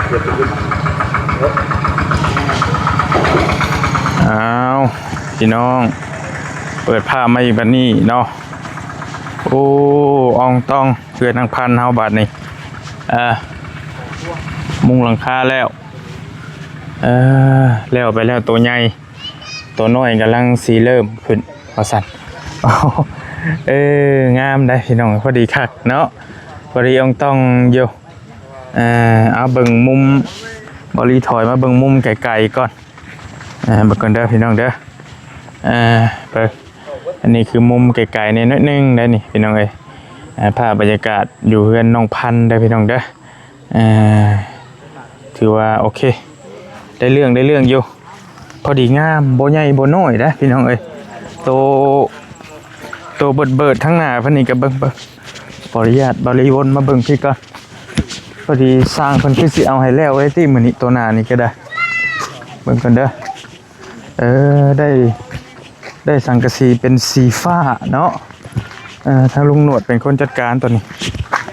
ອ້າວ ພີ່ນ້ອງ ເປີດພາບມາອີກບັດນີ້ເນາະ. ໂອ້ ອອງຕອງ ເຮືອນນາງພັນເຮົາບັດນີ້ ເອີ ມຸງຫຼັງຄາແລ້ວ ເອີ ແລ້ວໄປແລ້ວ ໂຕໃຫຍ່ ໂຕນ້ອຍກຳລັງຊິເລີ່ມຂຶ້ນວ່າຊັ້ນ. ເອີ ງາມໄດ໋ພີ່ນ້ອງ ພໍດີຄັກເນາະ ພໍດີອອງຕອງຢູ່. ເອີ ເອົາເບິ່ງມຸມ ເບົາຫຼີຖອຍມາເບິ່ງມຸມໄກໆກ່ອນ. ເອີ ເບິ່ງກ່ອນເດີພີ່ນ້ອງເດີ ເອີ ເບິ່ງ ອັນນີ້ຄືມຸມໄກໆແດ່ໜ້ອຍໜຶ່ງໄດ໋ນີ້ພີ່ນ້ອງເອີຍ. ເອີ ພາບບັນຍາກາດຢູ່ເຮືອນນ້ອງພັນເດີພີ່ນ້ອງເດີ. ເອີ ຖືວ່າໂອເຄ ໄດ້ເລື່ອງ ໄດ້ເລື່ອງຢູ່ ພໍດີງາມ ບໍ່ໃຫຍ່ບໍ່ນ້ອຍເດ້ພີ່ນ້ອງເອີຍ. ໂຕ ໂຕເບີດໆທາງໜ້າເພິ່ນນີ້ກໍເບິ່ງ ເບິ່ງ ຂໍອະນຸຍາດ ເບົາຫຼີວົນມາເບິ່ງພີ້ກ່ອນ. ພໍດີຊ່າງເພິ່ນຄືຊິເອົາໃຫ້ແລ້ວເລີຍຕິມື້ນີ້ ໂຕໜ້ານີ້ກໍໄດ້ ເບິ່ງກ່ອນເດີ. ເອີ ໄດ້ ໄດ້ສັງກະສີເປັນສີຟ້າເນາະ. ເອີ ທາງລຸງໜວດເປັນຄົນຈັດການໂຕນີ້.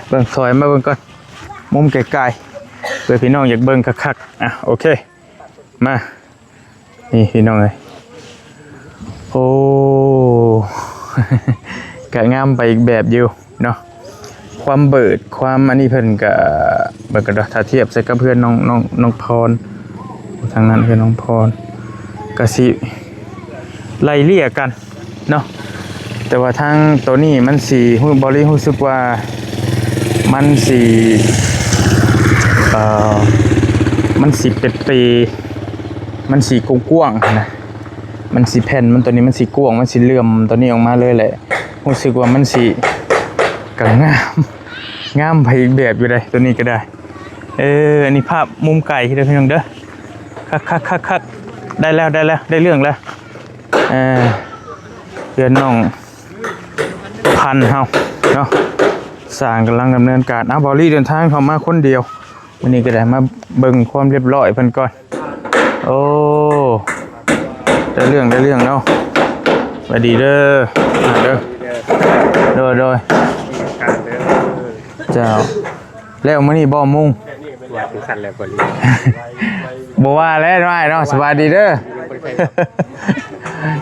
ເບິ່ງ ຖອຍມາເບິ່ງກ່ອນ ມຸມໄກໆ ເພື່ອພີ່ນ້ອງຢາກເບິ່ງຄັກໆ. ອ່ະ ໂອເຄ ມາ ນີ້ພີ່ນ້ອງເອີຍ ໂອ້ ກະງາມໄປອີກແບບຢູ່ເນາະ. ຄວາມເບີດ ຄວາມອັນນີ້ເພິ່ນກະ ເບິ່ງກັນເດີ ຖ້າທຽບໃສ່ກັບເຮືອນນ້ອງ ນ້ອງ ນ້ອງພອນ ທາງນັ້ນເຮືອນນ້ອງພອນ ກະຊິໄລ່ເລ່ຍກັນເນາະ. ແຕ່ວ່າທາງໂຕນີ້ມັນຊິ ຮູ້ ເບົາຫຼີຮູ້ສຶກວ່າມັນຊິ ເອີ ມັນຊິເປັດເປ ມັນຊິກວ້າງໆຫັ້ນນະ. ມັນຊິ ແຜ່ນມັນໂຕນີ້ມັນຊິກວ້າງ ມັນຊິເຫຼື່ອມໂຕນີ້ອອກມາເລີຍແຫຼະ. ຮູ້ສຶກວ່າມັນຊິກະງາມ ງາມໄປອີກແບບຢູ່ເດ້ ໂຕນີ້ກໍໄດ້. ເອີ ອັນນີ້ພາບມຸມໄກເດີພີ່ນ້ອງເດີ. ຄັກໆໆໆ ໄດ້ແລ້ວ ໄດ້ແລ້ວ ໄດ້ເລື່ອງແລ້ວ. ເອີ ເຮືອນນ້ອງພັນເຮົາເນາະ ຊ່າງກຳລັງດຳເນີນການ. ເອົາ ເບົາຫຼີເດີນທາງເຂົ້າມາຄົນດຽວ ມື້ນີ້ກໍໄດ້ມາເບິ່ງຄວາມລຽບຮ້ອຍເພິ່ນກ່ອນ. ໂອ້ ໄດ້ເລື່ອງ ໄດ້ເລື່ອງເນາະ. ສະບາຍດີເດີ ເດີ ໂດຍ ໂດຍ ເຈົ້າ. ແລ້ວມື້ນີ້ບໍ່ມຸງ? ວ່າຈັ່ງຊັ້ນແຫຼະ ບໍ່ດີ ບໍ່ວ່າແລ້ວອ້າຍເນາະ. ສະບາຍດີເດີ.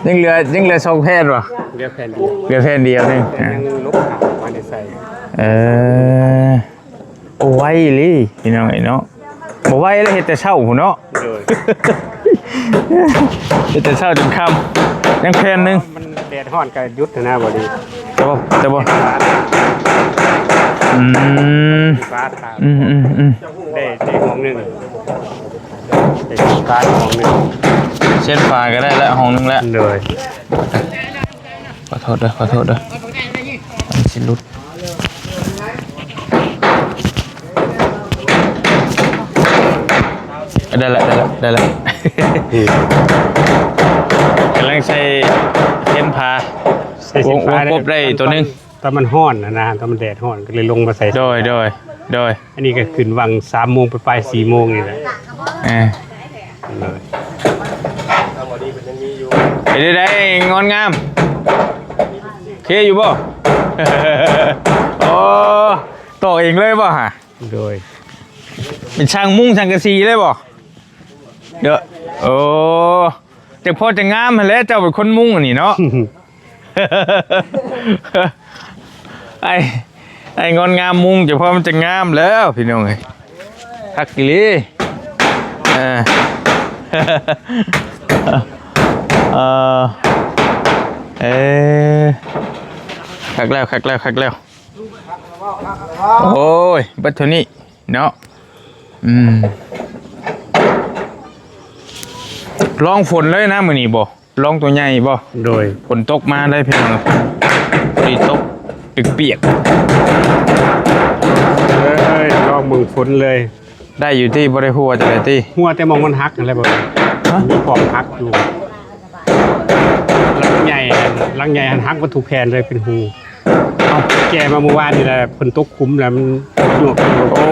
ຍັງເຫຼືອ ຍັງເຫຼືອສອງແຜ່ນບໍ່? ເຫຼືອແຜ່ນດຽວ ເຫຼືອແຜ່ນດຽວໜຶ່ງ ຍັງລົບຫາບໍ່ໄດ້ໃສ່. ເອີ ໂອ້ ໄວອີ່ຫຼີພີ່ນ້ອງເອີຍເນາະ. ບໍ່ໄວແລ້ວ ເຮັດແຕ່ເຊົ້າພຸ້ນເນາະ. ໂດຍ ເຮັດແຕ່ເຊົ້າຈົນຄ່ຳ ຍັງແຜ່ນໜຶ່ງ. ມັນແດດຮ້ອນກໍຢຸດຫັ້ນນະ ບໍ່ດີ ແຕ່ບໍ່ ແຕ່ບໍ່ ອືມ ຟ້າຂາວ ອືມໆໆ ໄດ້ ໄດ້ຫ້ອງໜຶ່ງ ໄດ້ຟ້າຫ້ອງໜຶ່ງ ເຊັ່ນຟ້າກໍໄດ້ລະຫ້ອງໜຶ່ງລະ. ໂດຍ ຂໍໂທດເດີ ຂໍໂທດເດີ ມັນຊິຫຼຸດ. ໄດ້ລະ ໄດ້ລະ ໄດ້ລະ ອືມ ກຳລັງໃສ່ເສັ້ນຜ້າ ໃສ່ເສັ້ນຜ້າ ວົງ ວົງກົບໄດ້ໂຕໜຶ່ງ. ຕອນມັນຮ້ອນນະ ຕອນມັນແດດຮ້ອນກໍເລີຍລົງມາໃສ່. ໂດຍ ໂດຍ ໂດຍ. ອັນນີ້ກໍຂຶ້ນຫວ່າງສາມໂມງປາຍໆ ສີ່ໂມງນີ້ແຫຼະ. ເອີ ເປັນໃດງອນງາມ ໂອເຄຢູ່ບໍ່? ໂອ້ ຕອກເອງເລີຍບໍ່ຫະ? ໂດຍ ເປັນຊ່າງມຸງສັງກະສີເລີຍບໍ່? ເດີ ໂອ້ ຈັກພໍຈະງາມຫັ້ນແຫຼະ ເຈົ້າເປັນຄົນມຸງອັນນີ້ເນາະ. ໄອ້ ໄອ້ງອນງາມມຸງ ເຈົ້າພວກມັນຈະງາມແລ້ວພີ່ນ້ອງເອີຍ ຄັກອີ່ຫຼີ. ເອີ ເອີ ເອີ ຄັກແລ້ວ ຄັກແລ້ວ ຄັກແລ້ວ. ໂອ້ຍ ເບິດເທົ່ານີ້ເນາະ. ອືມ ລອງຝົນເລີຍນະມື້ນີ້ບໍ່? ລອງໂຕໃຫຍ່ບໍ່? ໂດຍ ຝົນຕົກມາໄດ້ພີ່ນ້ອງ ພໍດີຕົກປຽກໆ. ເອີຍ ລອງເບິ່ງຝົນເລີຍ ໄດ້ຢູ່ຕິ ບໍ່ໄດ້ຮົ່ວຈັ່ງໃດຕິ? ຮົ່ວແຕ່ໝ່ອງມັນຫັກຫັ້ນແຫຼະ. ບໍ່ ຮະ? ມີຂອງຫັກຢູ່ ຫຼັງໃຫຍ່ ຫຼັງໃຫຍ່ຫັ້ນຫັກໝົດທຸກແຜ່ນເລີຍ ເປັນຮູ. ເອົ້າ ແກ່ມາມື້ວານນີ້ແຫຼະ ຝົນຕົກຄຸມແລ້ວມັນໂຍກ. ໂອ້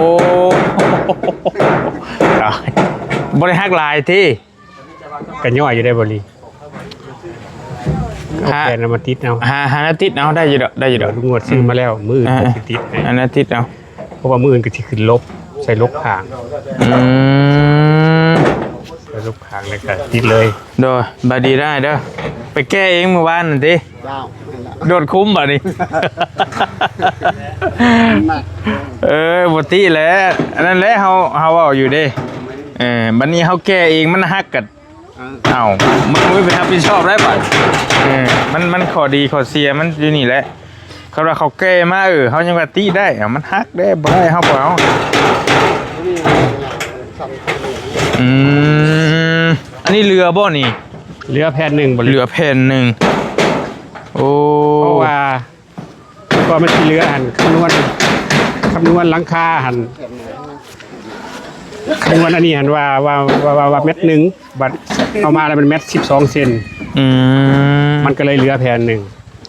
ຕາຍ ບໍ່ໄດ້ຫັກຫຼາຍຕິ? ກະຍ້ອຍຢູ່ໄດ໋ ບໍ່ລີ. ເອົາ ຫາ ແຜ່ນເອົາມາຕິດເອົາ ຫາ ຫາແນວຕິດເອົາ ໄດ້ຢູ່ດອກ ໄດ້ຢູ່ດອກ. ເອີ ລຸງງວດຊື້ມາແລ້ວ ອືມ ມື້ອື່ນ ອ່າ ກໍຊິຕິດໃຫ້ ອັນນັ້ນຕິດເອົາ ເພາະວ່າມື້ອື່ນກໍຊິຂຶ້ນລົບ. ໃສ່ລົກຂ້າງ ອືມ ໃສ່ລົກຂ້າງ ແລ້ວກໍຕິດເລີຍ. ໂດຍ ບາດດີໄດ້ເດີ ໄປແກ້ເອງມື້ວານນັ້ນຕິ. ເຈົ້າ ໂດດຄຸ້ມບາດນີ້ ເອີ ບໍ່ຕິແຫຼະ ອັນນັ້ນແຫຼະ ເຮົາ ເຮົາເວົ້າຢູ່ເດ້. ເອີ ບາດນີ້ເຮົາແກ້ເອງມັນຫັກກໍ ເອີ ເອົ້າ ມັນບໍ່ມີໃຜຮັບຜິດຊອບໄດ້ບາດ. ເອີ ມັນ ມັນຂໍ້ດີຂໍ້ເສຍມັນຢູ່ນີ້ແຫຼະ. ຄັນວ່າເຂົາແກ້ມາ ເອີ ເຮົາຍັງວ່າຕິໄດ້ ເອົາ ມັນຫັກເດ້ ບໍ່ໄດ້ ເຮົາບໍ່ເອົາ. ອືມ ອັນນີ້ເຫຼືອບໍ່ນີ້? ເຫຼືອແຜ່ນໜຶ່ງບໍ່ ເຫຼືອແຜ່ນໜຶ່ງ. ໂອ້ ເພາະວ່າ ກໍມັນຊິເຫຼືອຫັ້ນ ຄຳນວນ ຄຳນວນຫຼັງຄາຫັ້ນ ຄຳນວນອັນນີ້ຫັ້ນວ່າ ວ່າ ວ່າ ວ່າ ວ່າແມັດໜຶ່ງ ບັດເອົາມາແລ້ວມັນແມັດສິບສອງເຊັນ. ອືມ ມັນກໍເລີຍເຫຼືອແຜ່ນໜຶ່ງ.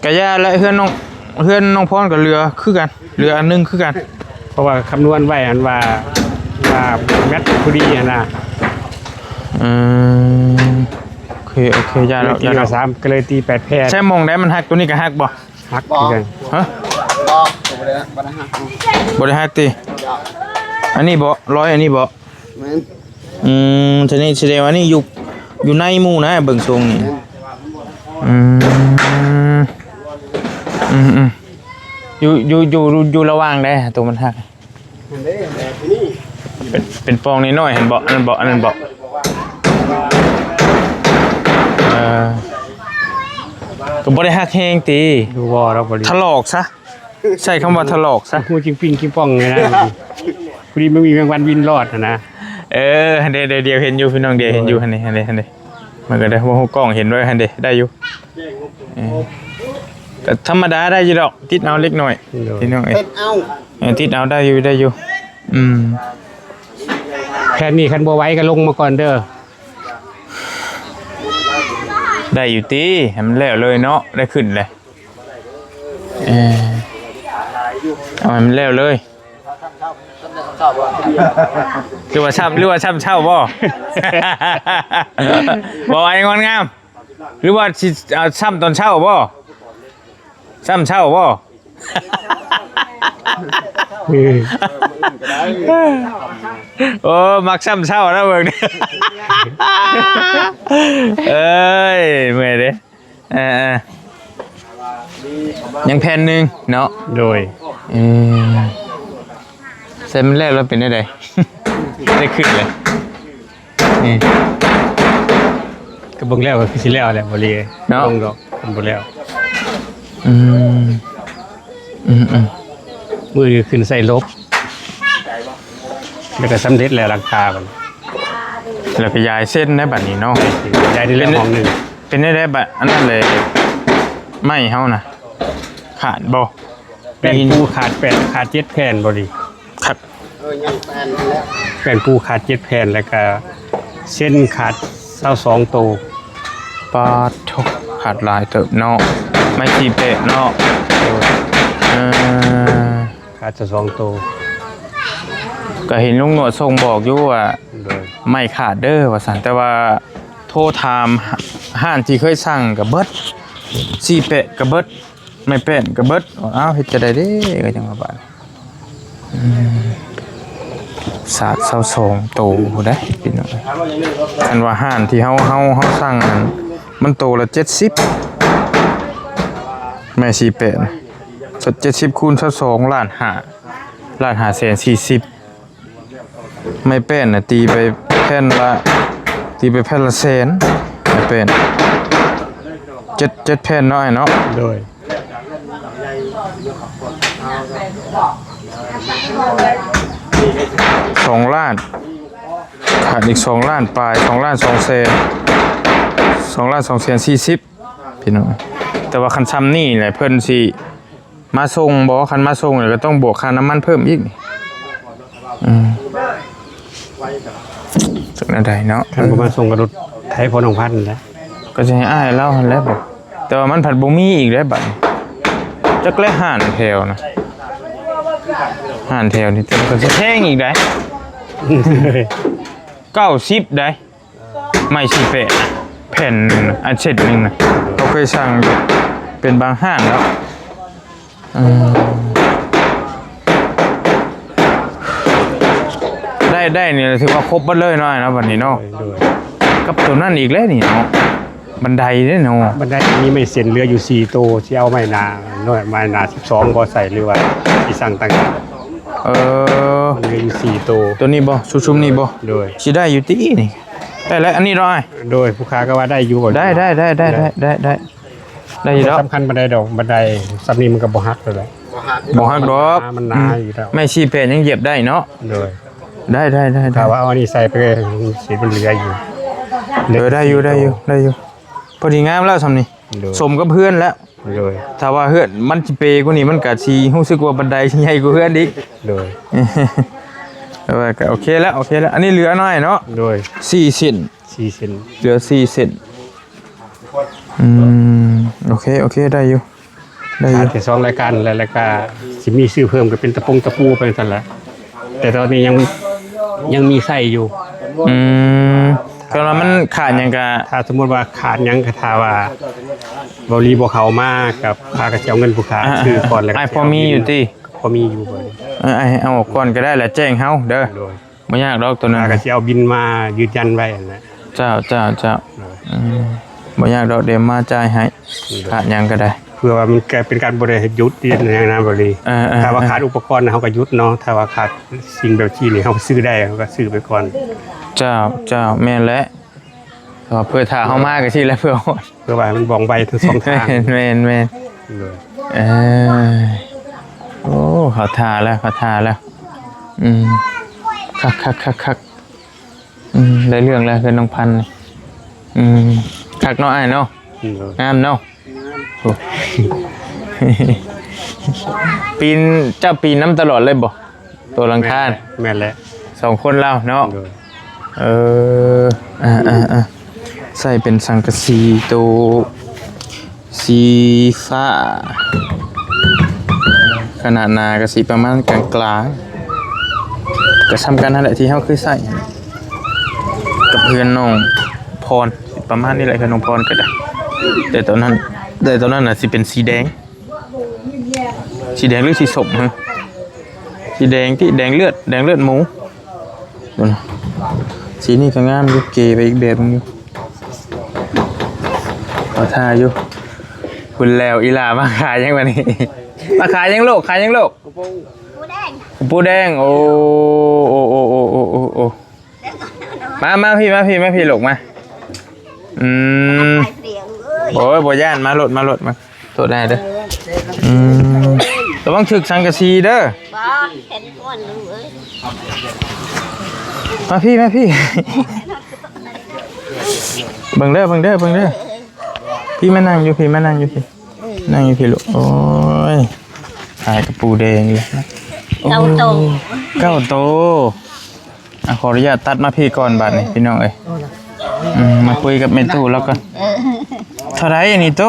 ກະຢ່າແຫຼະ ເຮືອນນ້ອງ ເຮືອນນ້ອງພອນກໍເຫຼືອຄືກັນ ເຫຼືອອັນໜຶ່ງຄືກັນ ເພາະວ່າຄຳນວນໄວ້ຫັ້ນວ່າ ວ່າແມັດພໍດີຫັ້ນນະ. ອືມ ໂອເຄ ໂອເຄ ຢ່າແລ້ວ ຢ່າແລ້ວ ສາມ ກໍເລີຍຕີແປດແຜ່ນ. ໃສ່ໝ່ອງໃດມັນຫັກ ຕົວນີ້ກໍຫັກບໍ່? ຫັກຄືກັນ. ຮະ? ບໍ່ ບໍ່ໄດ້ ບໍ່ໄດ້ຫັກ ບໍ່ໄດ້ຫັກຕິ? ອັນນີ້ບໍ່? ຮອຍອັນນີ້ບໍ່? ແມ່ນ. ອືມ ທີນີ້ສະແດງວ່ານີ້ຢູ່ ຢູ່ໃນໝູ່ນະ ເບິ່ງຊົງນີ້. ແມ່ນ. ອືມ ອືມໆ ຢູ່ ຢູ່ ຢູ່ ຢູ່ລະຫວ່າງໃດ ໂຕມັນຫັກ? ເປັນ ເປັນປ່ອງນ້ອຍໆ ຫັ້ນບໍ່? ອັນນັ້ນບໍ່? ອັນນັ້ນບໍ່? ເອີ ກໍບໍ່ໄດ້ຫັກແຮງຕິ? ບໍ່ດອກ ບໍ່ໄດ້ ຖະຫຼອກຊະ ໃຊ້ຄຳວ່າຖະຫຼອກຊະ ຫູຈິງປິງຈິງປ່ອງນີ້ນະ. ພໍດີມັນມີແມງວັນບິນລອດຫັ້ນນະ. ເອີ ຫັ້ນເດ້ ດຽວເຫັນຢູ່ ພີ່ນ້ອງ ດຽວເຫັນຢູ່ ໂດຍ ຫັ້ນເດ້ ຫັ້ນເດ້ ຫັ້ນເດ້. ມັນກໍໄດ້ ບໍ່ຮູ້ກ້ອງເຫັນບໍ່ ຫັ້ນເດ້ ໄດ້ຢູ່. ເອີ ກໍທຳມະດາ ໄດ້ຢູ່ດອກ ຕິດເອົາເລັກນ້ອຍ ໂດຍ ພີ່ນ້ອງເອີຍ. ເອີ ຕິດເອົາ ໄດ້ຢູ່ ໄດ້ຢູ່. ອືມ ແຜ່ນນີ້ຄັນບໍ່ໄຫວກໍລົງມາກ່ອນເດີ. ໄດ້ຢູ່ຕິ ໃຫ້ມັນແລ້ວເລີຍເນາະ ໄດ້ຂຶ້ນເລີຍ. ເອີ ເອົາໃຫ້ມັນແລ້ວເລີຍ. ຫຼືວ່າຊ້ຳ ຫຼືວ່າຊ້ຳເຊົ້າບໍ່? ບໍ່ ໄອ້ງອນງາມ ຫຼືວ່າຊິ ເອົາຊ້ຳຕອນເຊົ້າບໍ່? ຊ້ຳເຊົ້າບໍ່? ໂອ້ ມັກຊ້ຳເຊົ້ານະເບິ່ງ. ເອີຍ ເມື່ອຍເດ້. ເອີໆ ຍັງແຜ່ນໜຶ່ງເນາະ. ໂດຍ ເອີ ໃສ່ມັນແລ້ວ ແລ້ວເປັນແນວໃດ? ໄດ້ຂຶ້ນເລີຍ. ນີ້ ກໍເບິ່ງແລ້ວກໍຄືຊິແລ້ວແຫຼະ ບໍ່ເລີຍເນາະ ລົງດອກ ມັນບໍ່ແລ້ວ. ອືມ ອືມໆ ມື້ນີ້ຂຶ້ນໃສ່ລົບ ແລ້ວກໍສຳເລັດແລ້ວຫຼັງຄາມັນ ແລ້ວກໍຢາຍເຊັນໃນບັດນີ້ເນາະ. ຢາຍໄດ້ແລ້ວຫ້ອງໜຶ່ງ. ເປັນ ເປັນໄດ້ໃດບັດ ອັນນັ້ນເລີຍ ໄມ້ເຮົານະ ຂາດບໍ່? ແປ້ນປູຂາດແປດ ຂາດເຈັດແຜ່ນບໍ່ນີ້? ຂາດ ເອີ ຍັງແປ້ນນັ້ນແຫຼະ ແປ້ນປູຂາດເຈັດແຜ່ນ ແລ້ວກະເຊັນຂາດຊາວສອງໂຕ. ປາດໂທ້ ຂາດຫຼາຍເຕີບເນາະ ໄມ້ສີ່ແປດເນາະ. ເອີ ຂາດຊາວສອງໂຕ. ກໍເຫັນລຸງໜວດສົ່ງບອກຢູ່ວ່າ ໂດຍ ໄມ້ຂາດເດີວ່າຊັ້ນ ແຕ່ວ່າໂທຖາມຮ້ານທີ່ເຄີຍສັ່ງກໍເບິດ ສີ່ແປດກໍເບິດ. ໄມ້ແປ້ນກໍເບິດ. ອ້າວ ເຮັດຈັ່ງໃດເດ້ ກໍຈັ່ງວ່າບາດ ອືມ ສາກຊາວສອງໂຕພຸ້ນເດ້ພີ່ນ້ອງ. ຄັນວ່າຮ້ານທີ່ເຮົາ ເຮົາ ເຮົາສັ່ງນັ້ນ ມັນໂຕລະເຈັດສິບ ໄມ້ສີ່ແປດ ເຈັດສິບຄູນຊາວສອງ ລ້ານຫ້າ ລ້ານຫ້າແສນສີ່ສິບ. ໄມ້ແປ້ນນະ ຕີໄປແຜ່ນລະ ຕີໄປແຜ່ນລະແສນ ໄມ້ແປ້ນ ເຈັດ ເຈັດແຜ່ນເນາະ ອ້າຍເນາະ. ໂດຍ ສອງລ້ານ ຂາດອີກສອງລ້ານປາຍ ສອງລ້ານສອງແສນ ສອງລ້ານສອງແສນສີ່ສິບ ພີ່ນ້ອງ. ແຕ່ວ່າຄັນຊ່ຳນີ້ແຫຼະ ເພິ່ນຊິ ມາສົ່ງບໍ່? ຄັນມາສົ່ງແລ້ວກໍຕ້ອງບວກຄ່ານ້ຳມັນເພີ່ມອີກນີ້. ອືມ ຈັກແນວໃດເນາະ? ຄັນບໍ່ມາສົ່ງກໍລົດໄຖພໍ່ນ້ອງພັນແຫຼະ ກໍຊິໃຫ້ອ້າຍລາວຫັ້ນແຫຼະບໍ. ແຕ່ວ່າມັນພັດບໍ່ມີອີກແລ້ວບັດນີ້ ຈັກແລະຮ້ານແຖວນະ ຮ້ານແຖວນີ້ ແຕ່ມັນກໍຊິແພງອີກໃດ໋ ເກົ້າສິບໃດ໋. ໄມ້ສີ່ແປດນະ ແຜ່ນໜຶ່ງນະ ອັນເຊັດໜຶ່ງນະ ເຮົາເຄີຍສັ່ງເປັນບາງຮ້ານແລ້ວ. ເອີ ເອີ ໄດ້ນີ້ຖືວ່າຄົບເບິດເລີຍເນາະ ເນາະ ບັດນີ້ເນາະ. ໂດຍ ກັບໂຕນັ້ນອີກແລ້ວນີ້ເນາະ ບັນໄດເດ້ເນາະ. ບັນໄດມີໄມ້ເສັ້ນເຫຼືອຢູ່ສີ່ໂຕ ຊິເອົາໄມ້ໜ້ານ້ອຍ ໄມ້ໜ້າສິບສອງບໍ່ໃສ່ ຫຼືວ່າຊິສັ່ງຕ່າງຫາກ? ເອີ ມັນເຫຼືອຢູ່ສີ່ໂຕ. ໂຕນີ້ບໍ່? ຊຸມໆນີ້ບໍ່? ໂດຍ ຊິໄດ້ຢູ່ຕິນີ້? ໄດ້ແລ້ວ ອັນນີ້ເນາະອ້າຍ? ໂດຍ ຜູ້ຄ້າກໍວ່າໄດ້ຢູ່ບໍ່? ໄດ້ ໄດ້ ໄດ້ ໄດ້ ໄດ້ ໄດ້ ໄດ້ຢູ່ດອກ. ສຳຄັນປານໃດດອກ ບັນໄດສ່ຳນີ້ມັນກໍບໍ່ຫັກແລ້ວແຫຼະ. ບໍ່ຫັກດອກ ມັນໜາຢູ່ແລ້ວ. ໄມ້ສີ່ແຜ່ນຍັງຢຽບໄດ້ເນາະ. ໂດຍ ໄດ້ ໄດ້ ໄດ້ ຖ້າວ່າເອົາອັນນີ້ໃສ່ໄປ ມັນຊິ ມັນເຫຼືອຢູ່. ເອີ ໄດ້ຢູ່ ໄດ້ຢູ່ ໄດ້ຢູ່ ພໍດີງາມແລ້ວສ່ຳນີ້. ໂດຍ ສົມກັບເຮືອນແລ້ວ. ໂດຍ ຖ້າວ່າເຮືອນມັນຊິເປກວ່ານີ້ ມັນກະຊິຮູ້ສຶກວ່າບັນໄດຊິໃຫຍ່ກວ່າເຮືອນອີກ. ໂດຍ ແຕ່ວ່າກະໂອເຄແລ້ວ ໂອເຄແລ້ວ. ອັນນີ້ເຫຼືອໜ້ອຍເນາະ. ໂດຍ ສີ່ເສັ້ນ ສີ່ເສັ້ນ ເຫຼືອສີ່ເສັ້ນ. ອືມ ໂອເຄ ໂອເຄ ໄດ້ຢູ່ ໄດ້ຢູ່. ຂາຍແຕ່ສອງລາຍການແລ້ວ ແລ້ວກະຊິມີຊື້ເພີ່ມ ກໍເປັນຕະປົງຕະປູໄປຊັ້ນລະ ແຕ່ຕອນນີ້ຍັງ ຍັງມີໃຊ້ຢູ່. ອືມ ຄັນວ່າມັນຂາດຫຍັງກະ ຖ້າສົມມຸດວ່າຂາດຫຍັງ ກໍຖ້າວ່າເບົາຫຼີບໍ່ເຂົ້າມາ ກໍຂ້າກໍຊິເອົາເງິນຜູ້ຄ້າ ອ່າ ຊື້ກ່ອນ ແລ້ວກໍ ອ້າຍ ພໍມີຢູ່ຕິ? ພໍມີຢູ່. ເອີ ອ້າຍເອົາອອກກ່ອນກໍໄດ້ລະ ແຈ້ງເຮົາເດີ. ໂດຍ ບໍ່ຍາກດອກໂຕນັ້ນ ຂ້າກໍຊິເອົາບິນມາຢືນຢັນໄວ້ຫັ້ນແຫຼະ. ເຈົ້າ ເຈົ້າ ເຈົ້າ. ໂດຍ ອືມ ບໍ່ຍາກດອກ ດຽວມາຈ່າຍໃຫ້. ໂດຍ ຂາດຫຍັງກໍໄດ້ ເພື່ອວ່າມັນກະເປັນການບໍ່ໄດ້ໃຫ້ຢຸດເຮັດຫຍັງນະ ບໍລີ. ເອີໆໆ ຖ້າວ່າຂາດອຸປະກອນເຮົາກໍຢຸດເນາະ ຖ້າວ່າຂາດສິ່ງແບບຊີ້ນີ້ເຮົາຊື້ໄດ້ເຮົາກໍຊື້ໄປກ່ອນ. ເຈົ້າ ເຈົ້າ ແມ່ນແຫຼະ ເພື່ອຖ້າເຮົາມາກໍຊີ້ແຫຼະ ເພື່ອ ເພື່ອວ່າມັນວ່ອງໄວທັງສອງທາງ. ແມ່ນໆໆ ໂດຍ ເອີ ໂອ້ ເຂົາທ່າແລ້ວ ເຂົາທ່າແລ້ວ. ອືມ ຄັກໆໆໆ. ອືມ ໄດ້ເລື່ອງແລ້ວເຮືອນນ້ອງພັນນີ້. ອືມ ຄັກເນາະອ້າຍເນາະ. ໂດຍ ງາມເນາະ. ໂອ້ ປີນ ເຈົ້າປີນນຳຕະຫຼອດເລີຍບໍ່ ໂຕຫຼັງຄາ? ແມ່ນແຫຼະ ສອງຄົນລາວເນາະ. ໂດຍ ເອີ ອ່າໆໆ ໃສ່ເປັນສັງກະສີໂຕ ສີຟ້າ ຂະໜາດໜາກໍຊິປະມານກາງໆ ກໍສ່ຳກັນຫັ້ນແຫຼະທີ່ເຮົາເຄີຍໃຊ້ກັບເຮືອນນ້ອງພອນ ປະມານນີ້ແຫຼະ ເຮືອນນ້ອງພອນກໍໄດ້. ແຕ່ຕອນນັ້ນ ແຕ່ຕອນນັ້ນນະຊິເປັນສີແດງ ສີແດງ ຫຼື ສີສົ້ມ ຮະ ສີແດງຕິ ແດງເລືອດ ແດງເລືອດໝູ. ເບິ່ງ ສີນີ້ກໍງາມຢູ່ ເກໄປອີກແບບໜຶ່ງຢູ່. ເອົາທ່າຢູ່. ພຸ້ນແລ້ວ ອີ່ຫຼ້າມາຂາຍຫຍັງບັດນີ້? ມາຂາຍຫຍັງລູກ? ຂາຍຫຍັງລູກ? ປູແດງ ໂອ້ ໂອ້ ໂອ້ ໂອ້ ໂອ້ ໂອ້ ໂອ້ ໂອ້ ມາ ມາພີ້ ມາພີ້ ມາພີ້ລູກ ມາ. ອືມ ໂອ້ຍ ບໍ່ຢ້ານ ມາໂລດ ມາໂລດ ມາ. ໂທດໄດ້ເດີ. ອືມ ລະວັງຖືກສັງກະສີເດີ. ບໍ່ ເຫັນກ່ອນລູກເອີຍ. ມາພີ້ ມາພີ້ ເບິ່ງເດີ ເບິ່ງເດີ ເບິ່ງເດີ. ພີ້ມານັ່ງຢູ່ພີ້ ມານັ່ງຢູ່ພີ້ ນັ່ງຢູ່ພີ້ລູກ. ໂອ້ຍ ຂາຍກະປູແດງຢູ່. ເກົ້າໂຕ ເກົ້າໂຕ. ອ່ະ ຂໍອະນຸຍາດຕັດມາພີ້ກ່ອນບາດນີ້ ພີ່ນ້ອງເອີຍ. ອືມ ມາຄຸຍກັບແມ່ຕູ້ລາວກ່ອນ. ເອີ ເທົ່າໃດອັນນີ້ໂຕ?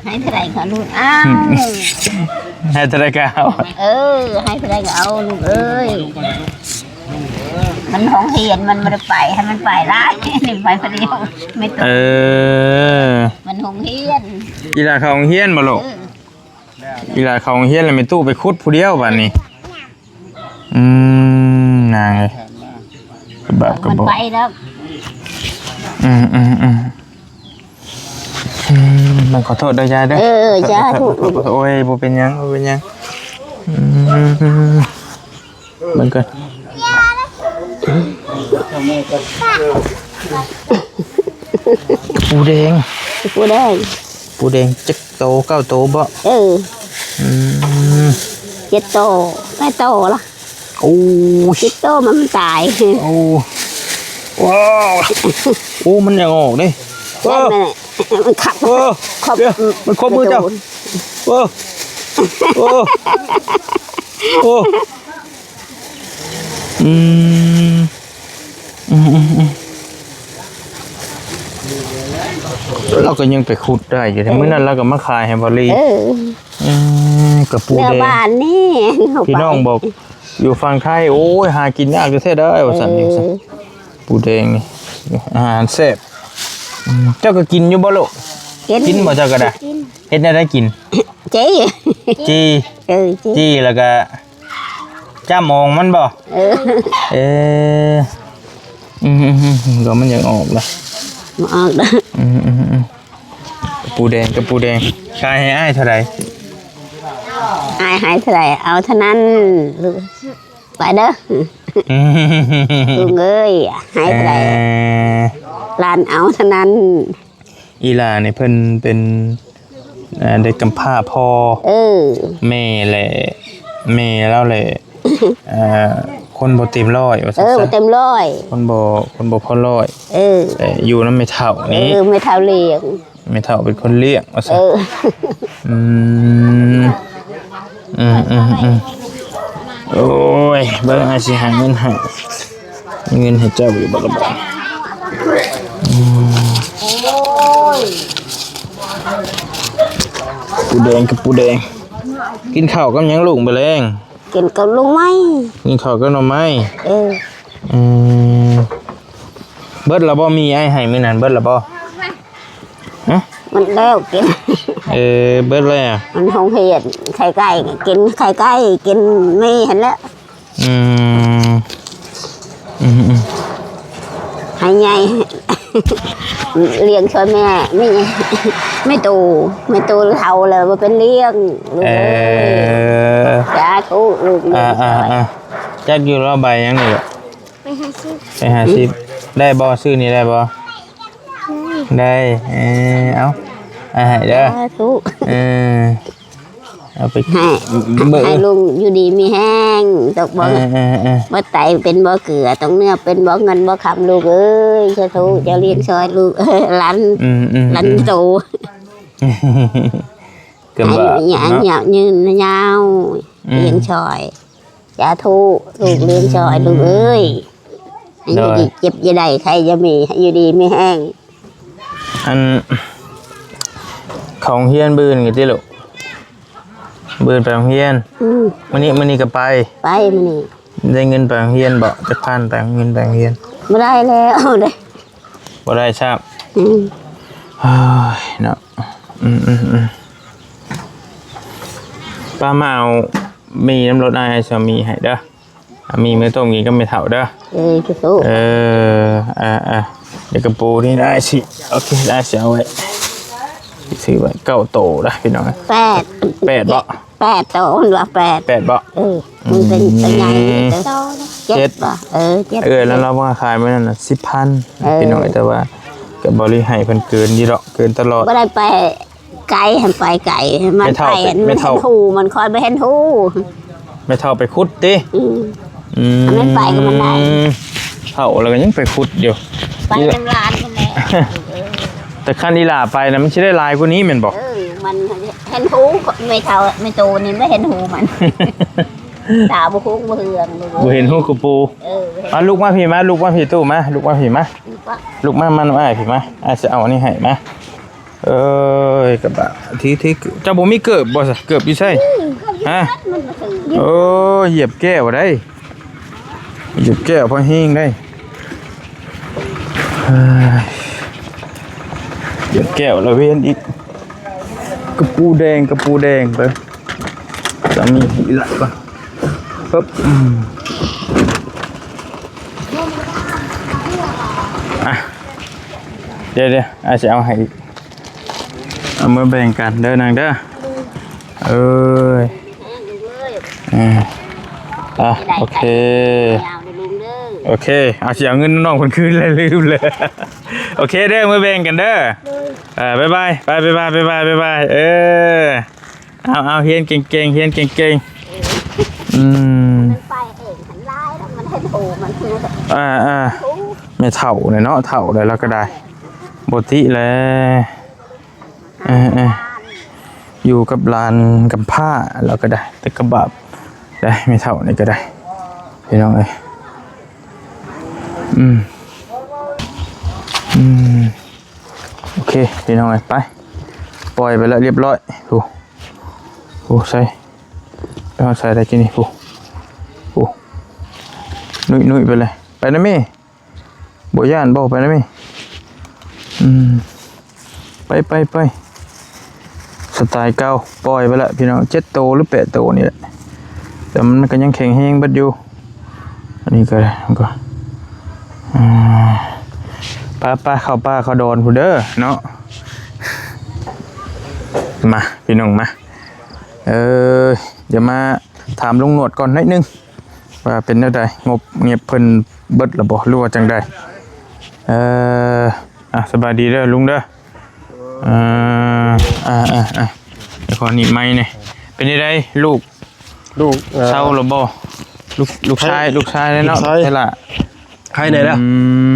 ໃຫ້ເທົ່າໃດກໍເອົາລູກ. ອ້າວ ໃຫ້ເທົ່າໃດກໍເອົາ. ເອີ ໃຫ້ເທົ່າໃດກໍເອົາລູກເອີຍ. ມັນໂຮງຮຽນ ມັນບໍ່ໄດ້ໄປ ໃຫ້ມັນໄປຫຼາຍ ໄປຜູ້ດຽວ. ແມ່ຕູ້ ເອີ ມັນໂຮງຮຽນ. ອີ່ຫຼ້າເຂົ້າໂຮງຮຽນບໍ່ລູກ? ເອີ ອີ່ຫຼ້າເຂົ້າໂຮງຮຽນແລ້ວ ແມ່ຕູ້ໄປຂຸດຜູ້ດຽວບາດນີ້. ອືມ ນາງເອີຍ ກະບາບກະບອກ ມັນໄປແລ້ວ. ອືມ ອືມ ອືມ ອືມ ມັນຂໍໂທດເດີຍາຍເດີ. ເອີ ສາທຸ. ໂອ້ຍ ບໍ່ເປັນຫຍັງ ບໍ່ເປັນຫຍັງ. ອືມ ເບິ່ງກ່ອນ ປູແດງ ປູແດງ ປູແດງ ຈັກໂຕ ເກົ້າໂຕບໍ? ເອີ ອືມ ເຈັດໂຕ ແປດໂຕລະ. ໂອ້ຍ ເຈັດໂຕມັນຕາຍ. ໂອ້ ວ້າວ ໂອ້ ມັນຢາກອອກເດ້. ເອີ ມັນຄັບ ເອີ ມັນຄັບ ດຽວ ມັນຄົບມືເຈົ້າ. ໂຕ ໂອ້ ໂອ້ ໂອ້ ອືມ ອືມ ອືມ ອືມ ລາວກໍຍັງໄປຂຸດໄດ້ຢູ່ເດ້. ເອີ ມື້ນັ້ນລາວກໍມາຂາຍໃຫ້ບໍລີ. ເອີ ອືມ ກະປູແດງ ບ້ານນີ້ ພີ່ນ້ອງບອກຢູ່ຝັ່ງໄທ ໂອ້ຍ ຫາກິນຍາກແທ້ໆເດີ ວ່າຊັ້ນ. ເອີ ປູແດງນີ້ອາຫານແຊບ. ອືມ ເຈົ້າກໍກິນຢູ່ບໍ່ລູກ? ກິນ ກິນບໍ່ເຈົ້າກໍໄດ້? ກິນ. ເຮັດແນວໃດກິນ? ຈີ່ ຈີ່ ເອີ ຈີ່ ຈີ່ ແລ້ວກໍ ຈ້ຳອອງມັນບໍ່? ເອີ ເອີ ອືມໆໆ ກໍມັນຢາກອອກລະ ບໍ່ອອກດອກ. ອືມໆໆ ກະປູແດງ ກະປູແດງ ຂາຍໃຫ້ອ້າຍເທົ່າໃດ? ອ້າຍໃຫ້ເທົ່າໃດ ເອົາເທົ່ານັ້ນ ໄປເດີ ລຸງເອີຍ ໃຫ້ເທົ່າໃດ ເອີ ຫຼານເອົາເທົ່ານັ້ນ. ອີ່ຫຼ້ານີ້ເພິ່ນເປັນ ເອີ ເດັກກຳພ້າພໍ່ ເອີ ແມ່ແຫຼະ ແມ່ລາວແຫຼະ ເອີ ຄົນບໍ່ເຕັມຮ້ອຍວ່າຊັ້ນ ເອີ ບໍ່ເຕັມຮ້ອຍ ຄົນບໍ່ ຄົນບໍ່ພໍຮ້ອຍ ເອີ ແຕ່ຢູ່ນຳແມ່ເຖົ້ານີ້ ເອີ ແມ່ເຖົ້າລ້ຽງ ແມ່ເຖົ້າເປັນຄົນລ້ຽງວ່າຊັ້ນ ເອີ ອືມ ອືມໆໆ ໂອ້ຍ ເບິ່ງ ອ້າຍຊິຫາເງິນໃຫ້ ມີເງິນໃຫ້ເຈົ້າຢູ່ບໍ່ລະບາດ? ອືມ ປູແດງກັບປູແດງ ກິນເຂົ້າກັບຫຍັງລູກມື້ແລງ? ກິນກັບໜໍ່ໄມ້ ກິນເຂົ້າກັບໜໍ່ໄມ້ ເອີ ອືມ ເບິດລະບໍ່? ມີອ້າຍໃຫ້ມື້ນັ້ນເບິດລະບໍ່? ຮະ? ມັນແລ້ວກິນ ເອີ ເບິດແລ້ວ ມັນໂຮງຮຽນ ໄຂ່ໄກ່ ກິນໄຂ່ໄກ່ ກິນໝີ່ຫັ້ນແຫຼະ ອືມ ອືມໆ ໃຫ້ໃຫຍ່ ລ້ຽງຊ່ອຍແມ່ ແມ່ ແມ່ໂຕ ແມ່ໂຕເຖົ້າແລ້ວບໍ່ເປັນລ້ຽງລູກເອີຍ ເອີ ສາທຸລູກລ້ຽງຊ່ອຍ ອ່າໆ ຈັກຢູ່ລະໃບຫຍັງນີ້ລະ? ໄປຫາຊື້ ໄປຫາຊື້ ໄດ້ບໍ່? ຊື້ນີ້ໄດ້ບໍ່? ໄດ້ ເອີ ເອົາ ອ້າຍໃຫ້ເດີ ສາທຸ ເອີ ເອົາໄປໃຫ້ ເບິ່ງ ໃຫ້ລຸງຢູ່ດີມີແຮງ ຕົກບໍ່ ເອີໆໆ ບໍ່ໄຕເປັນບໍ່ເກືອ ຕົກເນື້ອເປັນບໍ່ເງິນບໍ່ຄຳ ລູກເອີຍ ສາທຸ ເຈົ້າລ້ຽງຊ່ອຍລູກ ເອີ ຫຼານ ອືມໆໆ ຫຼານໂຕ ໃຫ້ອາຍຸຍືນຍາວ ອືມ ລ້ຽງຊ່ອຍ ສາທຸ ລູກລ້ຽງຊ່ອຍ ອືມ ລູກເອີຍ ໃຫ້ຢູ່ດີ ໂດຍ ເຈັບຢ່າໄດ້ ໄຂ້ຢ່າມີ ໃຫ້ຢູ່ດີມີແຮງ ອັນ ເຂົ້າໂຮງຮຽນມື້ອື່ນກໍຕິລູກ ມື້ອື່ນໄປໂຮງຮຽນ ອືມ ມື້ນີ້ ມື້ນີ້ກໍໄປ ໄປມື້ນີ້ ໄດ້ເງິນໄປໂຮງຮຽນບໍ່? ຈັກພັນໄປ ເງິນໄປໂຮງຮຽນ ບໍ່ໄດ້ແລ້ວເດ້ ບໍ່ໄດ້ຊ້ຳ ອືມ ເຮີ້ຍເນາະ ອືມໆໆ ປ້າມາເອົາໝີ່ນຳລົດ ອ້າຍ ອ້າຍຊິເອົາໝີ່ໃຫ້ເດີ ເອົາໝີ່ມື້ຕົ້ມກິນກັບແມ່ເຖົ້າເດີ ເອີ ສາທຸ ເອີ ອ່າໆ ດຽວກະປູນີ້ໄດ້ຊິ ໂອເຄ ໄດ້ຊິເອົາໄວ້ ຊື້ໄວ້ເກົ້າໂຕນະພີ່ນ້ອງ ແປດ ແປດບໍ່? ແປດໂຕ ມັນວ່າແປດ ແປດບໍ່? ເອີ ມັນເປັນ ອືມ ໂຕໃຫຍ່ ເຈັດ ເຈັດບໍ່? ເອີ ເຈັດ ເອີ ແລ້ວລາວວ່າຂາຍມື້ນັ້ນນະ ສິບພັນ ເອີ ພີ່ນ້ອງ ແຕ່ວ່າກໍບໍ່ໄດ້ໃຫ້ເພິ່ນເກີນຢູ່ດອກ ເກີນຕະຫຼອດ ບໍ່ໄດ້ໄປໄກ ຫັ້ນໄປໄກ ມັນໄປ ແມ່ເຖົ້າ ແມ່ເຖົ້າ ເຫັນຫູ ມັນຄອຍບໍ່ເຫັນຫູ ແມ່ເຖົ້າໄປຂຸດຕິ ອືມ ອືມ ມັນໄປກໍມັນໄດ້ ເຖົ້າແລ້ວກໍຍັງໄປຂຸດຢູ່ ໄປນຳຫຼານພຸ້ນແຫຼະ ແຕ່ຄັນອີ່ຫຼ້າໄປນະ ມັນຊິໄດ້ຫຼາຍກວ່ານີ້ແມ່ນບໍ່? ເອີ ມັນເຫັນຫູ ແມ່ເຖົ້າ ແມ່ໂຕນີ້ບໍ່ເຫັນຫູມັນ ຕາບໍ່ຄຸງບໍ່ເຮືອງ ບໍ່ເຫັນຫູກະປູ ເອີ ມາ ລຸກມາພີ້ມາ ລຸກມາພີ້ຕູ້ມາ ລຸກມາພີ້ມາ ລຸກມາ ມານຳອ້າຍພີ້ມາ ອ້າຍຊິເອົາອັນນີ້ໃຫ້ມາ ເອີຍ ກະບະ ທີ່ ທີ່ ເຈົ້າບໍ່ມີເກີບບໍ່ຊະ? ເກີບຢູ່ໃສ? ອືມ ຮະ? ໂອ້ຍ ຢຽບແກ້ວໄດ໋ ຢຽບແກ້ວພໍແຮງໄດ໋ ເອີຍ ຢຽບແກ້ວລະວຽນອີກ ກະປູແດງ ກະປູແດງ ເບິ່ງ ສາມີອີ່ຫຼ້າກ່ອນ ປຶບ ອືມ ອ່ະ ດຽວໆ ອ້າຍຊິເອົາໃຫ້ອີກ ເອົາມາແບ່ງກັນເດີນາງເດີ ເອີຍ ເອີ ອ່ະ ໂອເຄ ໂອເຄ ເອົາ ຊິເອົາເງິນນ້ອງເພິ່ນຄືນແລ້ວ ລືມເລີຍ ໂອເຄເດີ ມາແບ່ງກັນເດີ ເອີ ບາຍບາຍ ໄປ ບາຍບາຍ ບາຍບາຍ ບາຍບາຍ ເອີ ເອົາ ເອົາ ຮຽນເກັ່ງໆ ຮຽນເກັ່ງໆ ອືມ ມັນໄປເອງຫັ້ນຫຼາຍແລ້ວ ມັນເຫັນໂຫ ມັນຄື ອ່າໆ ແມ່ເຖົ້າແຫຼະເນາະ ເຖົ້າແລ້ວລາວກໍໄດ້ ບໍ່ຕິແຫຼະ ເອີໆ ຢູ່ກັບຫຼານກຳພ້າລາວກໍໄດ້ ແຕ່ກໍບາບໄດ໋ ແມ່ເຖົ້ານີ້ກໍໄດ້ ພີ່ນ້ອງເອີຍ ອືມ ອືມ. ໂອເຄພີ່ນ້ອງເອີຍ ໄປ ປ່ອຍໄປແລ້ວຮຽບຮ້ອຍ ໂອ້ ໂອ້ ໃສ່ ໄປຮອດໃສ່ໄດ້ກິນນີ້ ໂອ້ ໂອ້ ນຸ້ຍໆ ໄປເລີຍ ໄປນະແມ່ ບໍ່ຢ້ານບໍ່ ໄປນະແມ່ ອືມ ໄປ ໄປ ໄປ ສະໄຕເກົ່າ ປ່ອຍໄປແລ້ວພີ່ນ້ອງ ເຈັດໂຕ ຫຼື ແປດໂຕນີ້ແຫຼະ ແຕ່ມັນກໍຍັງແຂງແຮງເບິດຢູ່. ອັນນີ້ກໍ ກໍ ອ່າ ໄປໆ ເຂົ້າປ່າເຂົ້າດອນພຸ້ນເດີເນາະ. ມາ ພີ່ນ້ອງມາ ເອີ ດຽວມາຖາມລຸງໜວດກ່ອນໜ້ອຍໜຶ່ງ ວ່າເປັນແນວໃດ ງົບງຽບເພິ່ນເບິດແລ້ວບໍ່ ຫຼືວ່າຈັ່ງໃດ? ເອີ ອ່ະ ສະບາຍດີເດີລຸງເດີ. ເອີ ອ່າໆໆ ດຽວຂໍໜີບໄມແດ່. ເປັນຈັ່ງໃດລູກ ລູກ ເອີ ເຊົາແລ້ວບໍ່? ລູກ ລູກຊາຍ ລູກຊາຍແລ້ວເນາະ ລູກຊາຍ ໃຊ່ລະ ໄຄແດ່ແລ້ວ. ອື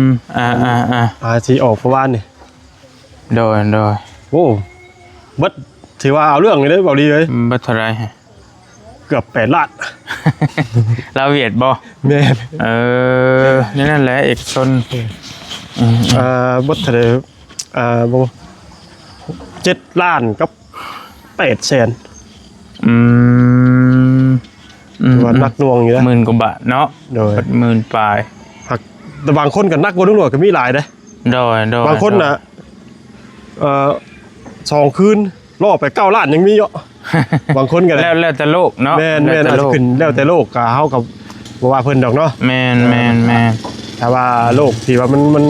ມ ອ່າໆໆ ອາ ຊິອອກປະມານນີ້. ໂດຍ ໂດຍ. ໂອ້ ເບິດ ຖືວ່າເອົາເລື່ອງຢູ່ເດ້ ເບົາລີເອີຍ. ເບິດເທົ່າໃດ? ເກືອບແປດລ້ານ. ລາວຫວຽດບໍ່? ແມ່ນ. ເອີ ແນວນັ້ນແຫຼະ ເອກະຊົນ. ເອີ ເອີ ເບິດເທົ່າໃດ? ເອີ ບໍ່ ເຈັດລ້ານກັບແປດແສນ. ອືມ ອືມ ຖືວ່າໜັກໜ່ວງຢູ່ນະ ໝື່ນກວ່າບາດເນາະ. ໂດຍ ເບິດໝື່ນປາຍ. ຫາກ ແຕ່ບາງຄົນກໍໜັກກວ່າລຸງຫຼວງກໍມີຫຼາຍເດ້. ໂດຍ ໂດຍ ບາງຄົນນະ ໂດຍ ເອີ ສອງຄືນ ລໍ້ໄປເກົ້າລ້ານຍັງມີເນາະ. ບາງຄົນກໍໄດ້ ແລ້ວ ແລ້ວແຕ່ໂລກເນາະ. ແມ່ນໆ ແລ້ວແຕ່ໂລກ ອາດຈະຂຶ້ນແລ້ວແຕ່ໂລກ ກໍເຮົາກໍບໍ່ວ່າເພິ່ນດອກເນາະ. ແມ່ນໆໆ ຖ້າວ່າໂລກທີ່ວ່າມັນ ມັນ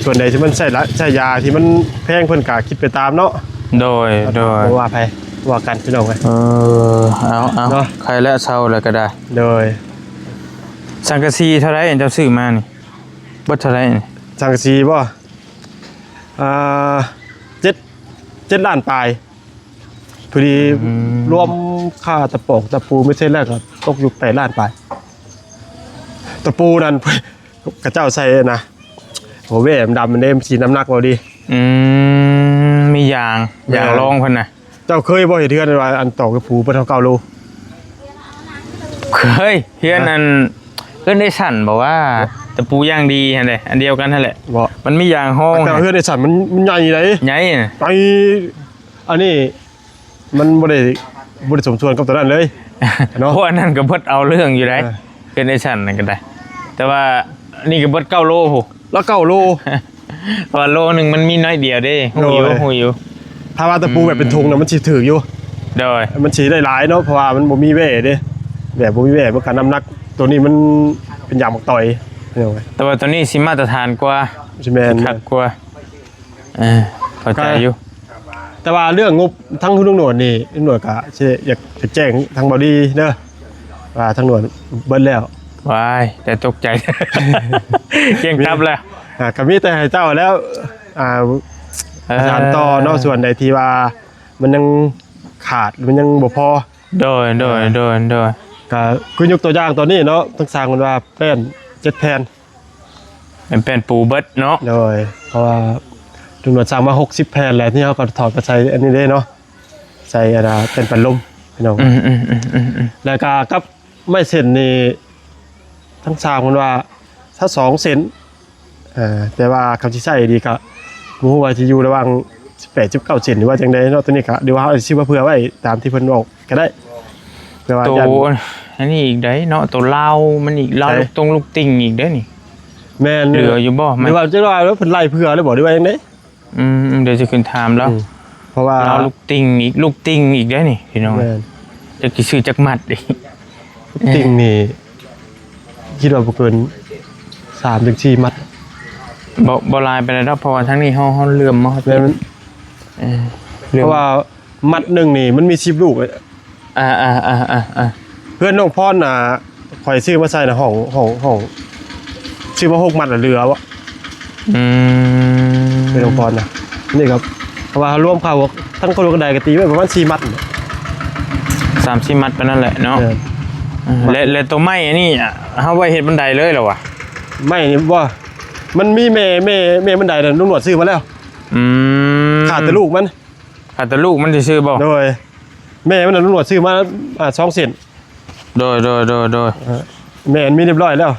ສ່ວນໃດທີ່ມັນໃຊ້ລະ ໃຊ້ຢາທີ່ມັນແພງ ເພິ່ນກໍຄິດໄປຕາມເນາະ. ໂດຍ ໂດຍ ບໍ່ວ່າໃຜ ບໍ່ວ່າກັນພີ່ນ້ອງເອີຍ. ເອີ ເອົາ ເອົາ ເນາະ ໃຄແລ້ວເຊົາແລ້ວກໍໄດ້. ໂດຍ ສັງກະສີເທົ່າໃດເຈົ້າຊື້ມານີ້? ເບິດເທົ່າໃດ? ສັງກະສີບໍ່? ອ່າ ເຈັດ ເຈັດລ້ານປາຍ. ພໍດີ ອືມ ລວມຄ່າຕະປອກຕະປູເມັດເສັດແລ້ວກໍຕົກຢູ່ແປດລ້ານປາຍ. ຕະປູນັ້ນ ເຂົາເຈົ້າໃສ່ນະ ໂອເວດຳໆ ມັນເດ້ ມັນຊິນ້ຳໜັກບໍ່ດີ. ອືມ ມີຢາງ ແມ່ນ ຢາງລອງເພິ່ນນະ. ເຈົ້າເຄີຍບໍ່ເຮັດເຮືອນວ່າອັນຕອກຕະປູເບິດເທົ່າເກົ້າໂລ? ເຄີຍ ເຮືອນ ຮະ ອັນ ເຮືອນເອຊັນບໍ່ວ່າ ຕະປູຢ່າງດີຫັ້ນແຫຼະ ອັນດຽວກັນຫັ້ນແຫຼະ. ບໍ່ ມັນມີຢາງຮອງ. ແຕ່ເຮືອນເອຊັນມັນ ມັນໃຫຍ່ໃດ໋. ໃຫຍ່ນະ ໃຫຍ່. ອັນນີ້ ມັນບໍ່ໄດ້ ບໍ່ໄດ້ສົມສ່ວນກັບຕົວນັ້ນເລີຍເນາະ. ໂອ້ ອັນນັ້ນກໍເບິດເອົາເລື່ອງຢູ່ໃດ໋. ເອີ ເຮືອນເອຊັນນັ້ນກໍໄດ້ ແຕ່ວ່າອັນນີ້ກໍເບິດເກົ້າໂລພຸ້ນ. ລະເກົ້າໂລ ເພາະວ່າໂລໜຶ່ງມັນມີໜ້ອຍດຽວເດ້. ຮູ້ຢູ່ ໂດຍ ຮູ້ຢູ່. ຖ້າວ່າຕະປູແບບເປັນຖົງນະ ອືມ ມັນຊິຖືກຢູ່. ໂດຍ ມັນຊິໄດ້ຫຼາຍເນາະ ເພາະວ່າມັນບໍ່ມີແວເດ້ ແບບບໍ່ມີແວ ມັນກໍນ້ຳໜັກ ໂຕນີ້ມັນເປັນຢາງໝາກຕ່ອຍ. ແຕ່ວ່າໂຕນີ້ຊິມາດຕະຖານກວ່າ ຊິແມ່ນ ຄັກກວ່າ. ເອີ ເຂົ້າໃຈຢູ່. ແຕ່ວ່າເລື່ອງງົບທາງລຸງໜວດນີ້ ລຸງໜວດກໍຊິຢາກຈະແຈ້ງທາງເບົາດີເດີ ວ່າທາງໜວດເບິດແລ້ວ. ວ້າຍ ແຕ່ຕົກໃຈ ກ່ຽງຕັບແລ້ວ. ອ່າ ກໍມີແຕ່ໃຫ້ເຈົ້າແລ້ວ ອ່າ ເອີ ປະສານຕໍ່ເນາະ ສ່ວນໃດທີ່ວ່າມັນຍັງຂາດ ມັນຍັງບໍ່ພໍ. ໂດຍ ໂດຍ ອ່າ ໂດຍ ໂດຍ. ກໍຄືຍົກຕົວຢ່າງຕອນນີ້ເນາະ ທາງຊ່າງເພິ່ນວ່າແປ້ນເຈັດແຜ່ນ ແມ່ນແປ້ນປູເບິດເນາະ. ໂດຍ ເພາະວ່າຕຳຫຼວດສັ່ງມາຫົກສິບແຜ່ນແຫຼະ ທີ່ເຮົາກໍຖອດມາໃສ່ອັນນີ້ເດ້ເນາະ ໃສ່ອັນນ່າແປ້ນປັນລົມພີ່ນ້ອງ. ອືມໆໆໆໆ ແລ້ວກໍກັບໄມ້ເສັ້ນນີ້ ທາງຊ່າງເພິ່ນວ່າຊາວສອງເສັ້ນ. ເອີ ແຕ່ວ່າຄຳຊິໃຊ້ດີກໍບໍ່ຮູ້ວ່າຊິຢູ່ລະຫວ່າງສິບແປດ ສິບເກົ້າເສັ້ນ ຫຼືວ່າຈັ່ງໃດເນາະ. ໂຕນີ້ກໍ ຫຼືວ່າເຮົາຊິຊື້ມາເຜື່ອໄວ້ຕາມທີ່ເພິ່ນເວົ້າກໍໄດ້ ແຕ່ວ່າ ໂຕ ອັນນີ້ອີກໃດເນາະ ໂຕລາວມັນອີກ ລາວ ໃສ ລູກຕົງລູກຕິ່ງອີກເດ້ນີ້. ແມ່ນ ເຫຼືອຢູ່ບໍ່? ແມ່ນ ຫຼືວ່າຈັກວ່າເພິ່ນໄລ່ເຜື່ອແລ້ວບໍ່ ຫຼືວ່າຈັ່ງໃດ? ອືມ ດຽວຊິຂຶ້ນຖາມລາວ ອືມ ເພາະວ່າລາວລູກຕິ່ງອີກ ລູກຕິ່ງອີກເດ້ນີ້ພີ່ນ້ອງ. ແມ່ນ ຈັກຊິຊື້ຈັກມັດອີກ. ຕິ່ງນີ້ຄິດວ່າບໍ່ເກີນສາມເຖິງສີ່ມັດ. ບໍ່ ບໍ່ຫຼາຍປານໃດດອກ ເພາະວ່າທາງນີ້ເຮົາ ເຮົາເຫຼື້ອມມາ ແມ່ນ ເອີ ເຫຼື້ອມ ເພາະວ່າມັດໜຶ່ງນີ້ມັນມີສິບລູກ. ອ່າໆໆໆ ເຮືອນນ້ອງພອນນະ ຂ້ອຍຊື້ມາໃສ່ນະ ຫ້ອງ ຫ້ອງ ຫ້ອງ ຊື້ມາຫົກມັດລະເຫຼືອບໍ່? ອືມ ເຮືອນນ້ອງພອນນະ ນີ້ກໍ ເພາະວ່າລວມຄ່າຫົວ ທັງຄົນກະໄດກໍຕີໄວ້ປະມານສີ່ມັດ ສາມສີ່ມັດປານນັ້ນແຫຼະເນາະ. ເອີ ແລະ ແລະໂຕໄມ້ອັນນີ້ ເຮົາໄວ້ເຮັດບັນໄດເລີຍລະຫວາ? ໄມ້ນີ້ບໍ່ ມັນມີແມ່ ແມ່ ແມ່ບັນໄດນະ ລຸງໜວດຊື້ມາແລ້ວ. ອືມ ຂາດແຕ່ລູກມັນ ຂາດແຕ່ລູກມັນຊື່ໆບໍ່? ໂດຍ ແມ່ມັນນະ ລຸງໜວດຊື້ມາ ອ່າ ສອງເສັ້ນ. ໂດຍ ໂດຍ ໂດຍ ໂດຍ ເອີ ແມ່ມັນມີຮຽບຮ້ອຍແລ້ວ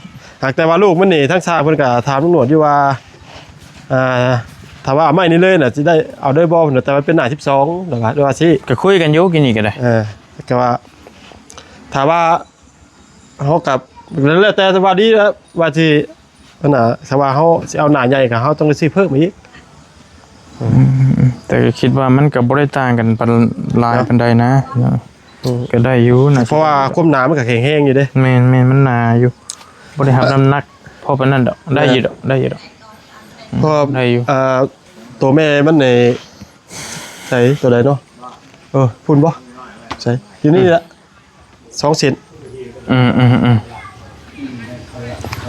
ຫາກແຕ່ວ່າລູກມັນນີ້ ທາງຊ່າງເພິ່ນກໍຖາມລຸງໜວດຢູ່ວ່າ ອ່າ ຖ້າວ່າເອົາໄມ້ນີ້ເລີຍນະ ຊິໄດ້ເອົາໄດ້ບໍ່ ເພິ່ນວ່າ ແຕ່ມັນເປັນໜ້າສິບສອງ ແລ້ວກໍ ຫຼືວ່າຊິ ກໍຄຸຍກັນຢູ່ກີ້ນີ້ກໍໄດ້ ເອີ ກໍວ່າ ຖ້າວ່າ ເຮົາກໍແລ້ວແຕ່ວ່າດີແລ້ວ ວ່າຊິ ອັນນ່າ ຖ້າວ່າເຮົາຊິເອົາໜ້າໃຫຍ່ກໍເຮົາຕ້ອງໄດ້ຊື້ເພີ່ມອີກ. ອືມ ແຕ່ກໍຄິດວ່າມັນກໍບໍ່ໄດ້ຕ່າງກັນປານ ຫຼາຍ ເນາະ ປານໃດນະ. ອືມ ກໍໄດ້ຢູ່ນະ ເພາະວ່າຄວາມໜາມັນກໍແຂງແຮງຢູ່ເດ້. ແມ່ນໆ ມັນໜາຢູ່ ບໍ່ໄດ້ຮັບນ້ຳໜັກພໍປານນັ້ນດອກ. ໄດ້ຢູ່ດອກ ໄດ້ຢູ່ດອກ. ເພາະວ່າ ໄດ້ຢູ່ ອ່າ ຕົວແມ່ມັນນີ້ ໃສ ຕົວໃດເນາະ? ເອີ ພຸ້ນບໍ່? ໃສ ຢູ່ນີ້ແຫຼະ ສອງເສັ້ນ. ອືມໆ